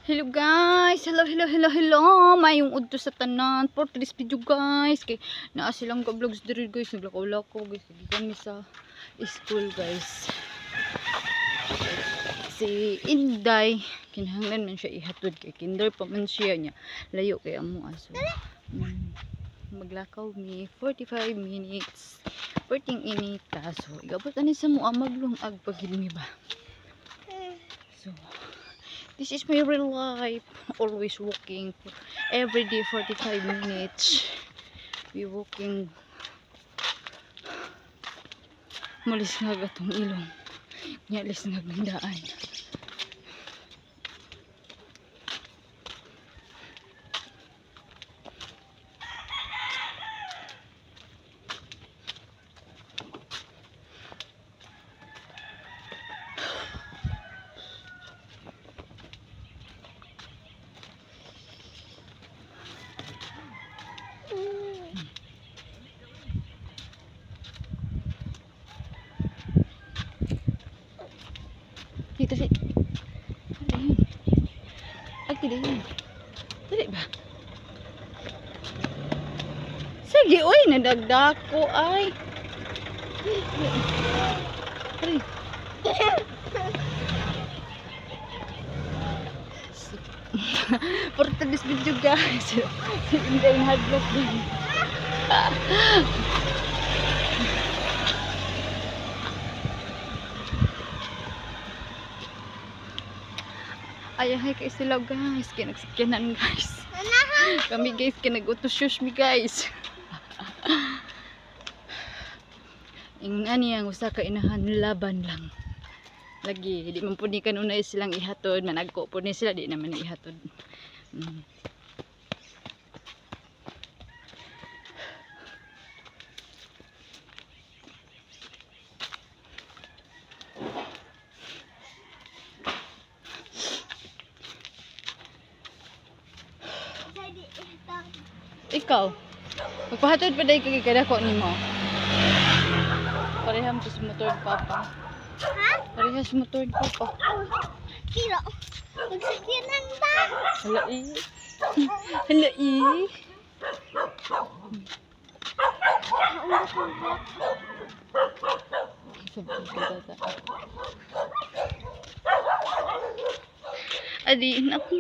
Hello guys, hello hello hello hello. Mayong udto sa tanan. For this video guys, kay naa silang ka vlogs diri guys, naglakaw-lakaw guys. Sige kami sa school guys. Si Inday kinahanglan man siya ihatod kay kinder pa man siya niya. Layo kay amo aso. Maglakaw mi 45 minutes. Perting inita so igabot ani sa mo maglungag pagid mi ba. So this is my real life. Always walking. Every day, 45 minutes. We walking. Malisngag atong ilong. Nya lisngag ng daan. Dito si. Ayun. Ay, dali. Dali ba? Sige, uy, nadagdag ko ay. Ay. For this video guys. Hindi ang hadlok din. Ay, hay kay sila guys, kay nagsakyanan guys. Kami guys, kay nag-utos mi guys. Ingon ani ang usa ka inahan, laban lang. Lagi, di man pud ni kanunay silang ihatod, managko pud ni sila, di naman ihatod. Ikaw, magpahatod pa dahil kay kadako nimo. Pareham sa motor papa. Ha? Parehas motor papa. Kilo. Magsakyanan ba? Hala eh. Hala eh. Adi, naku.